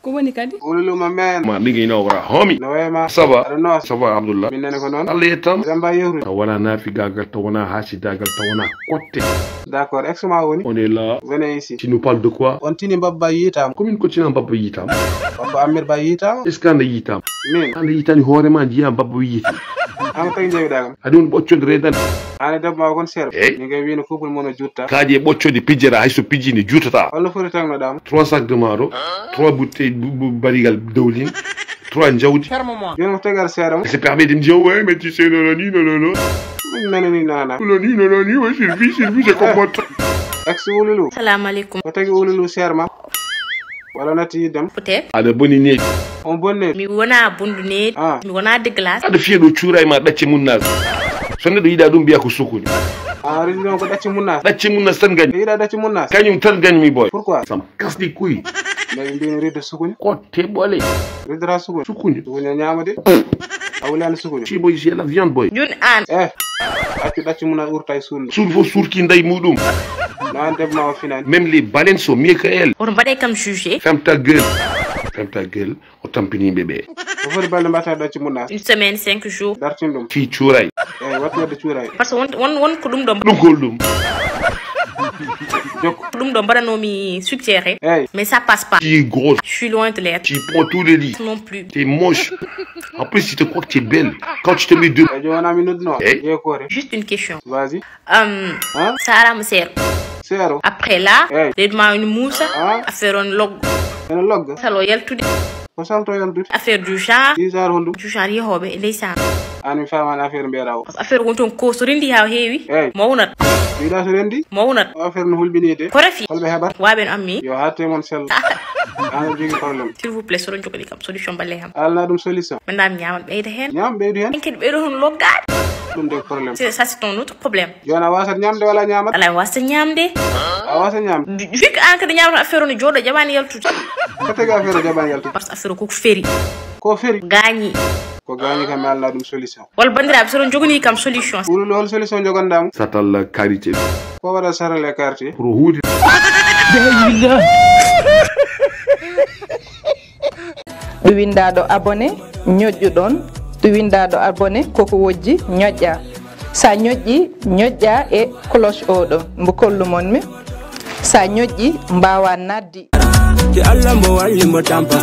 ko woni kadi ululu ma men ma ɗigi no wara homi no wema ça va aɗa ça va Abdoullah min nene ko noon Allah yettam jamba yewru taw wona naafi gagal taw wona hasidagal taw wona kotte d'accord ex ma woni on est là venez ici tu nous parles de quoi on tini babba yitam commune continent babba yitam babba amir ba yitam est ce que anda yitam min anda yitani hoorema jiyam babba yiti an tagi jewiɗa kam adi woni ɓoccode redan ane debbo ma kon serbe Hey. ni ngay wino couple mono jutta kaaji e ɓoccode pijjera hayso pijjini jutata holno foti tagnoɗama 3 sacs de maro 3 bouteilles barigal dowlin 3 jawdi joni ko tegal seeɗa mo se permet de me dire ouais mais tu sais non min nanani nana non ouais service c'est comme ex ululu assalamu alaikum ko tagi ululu serma wala natti yiddem peut-être aɗa boni needi on bonne mi wona bundu ne Ah. mi wona de glace aɗa fiya ɗo cuuray ma ɗacce munnas so neɗɗo yiɗa ɗum mbiya ko sukuni a redi ɗon ko ɗacci munnas ɗacce munnas tan gañi yiɗa ɗacci munnas kañum tan gañmi boy pourquoi sam kasɗi kuy mais mbino ridde sukuni kotte ɓole riddata sukuni sukuni sukuni ñamade a wulani sukuni ci boy c'est la viande boy jun an accu ɗacci munnas urta e sunde suur fo suurki nday muɗum no an debbo ma o finani même les baleines sont mieux que elle woto mbaɗe kam jugé ferme ta gueule o tampiniɓe ɓe ko foti balɗe mbatta ɗacci munnas une semaine 5 jours dartin ɗum fi cuuray eyyi wattu wadde cuuray par ce que won ko ɗum ɗo ɗum kol ɗum jokko ɗum ɗo mbaɗanomi suggéré eyyi mais ça passe pas tu es grosse je suis loin de l'être tu prends tous les lits non plus t'es moche en plus tu te crois que tu es belle quand tu te mets deux eyyi joni wona mi nodduno Hey. jeekore juste une question vas-y ça arama seeɗa seero après là Hey. leyduma woni muusa Ah. affaire on loggo ene logga salo yaltude ko salto yaldude affaire du genre isar honɗum yehoɓe e leysan an mi famani affaire mbiyata o par ce que affaire woni toon ko so rendi ha heewi Hey. mawnat wiɗa so rendi mawnat o affaire no hulɓinide ko rafi holɓe heɓat waɓen ammi yo hatte mon sello an jogui probléme s'il vous plaît soɗon jogani kam solution balle ham alna ɗum solution maintenant mi ñaman ɓeyda hen ñam ɓeydu hen en kadi ɓeydo toon loggade ɗum de probléme ça c'est ton autre problème joni a wasat ñamde wala ñamat ala mi wasta ñamde a wasa ñamde vu que an kadi ñamata affaire o ne jooɗo jaɓani yaltude ko tagi affaire o jaɓani yaltude par ce que affaire o koko feeri ko feeri gaañi ko gañi kam mi alna ɗum solution walla bandiraɓe soɗon jogani kam solution ɓurulu hol solution jogandamo satal karité ko waɗa sarale quartier pour huude ɗo windaɗo abonné ñoƴƴuɗon ɗo windaɗo abonné koko wojji ñoƴƴa sa ñoƴƴi ñoƴƴa e cloche oɗo mbo kollumonmi sa ñoƴƴi mbawa naddi Ki Allah mo walli mo tampa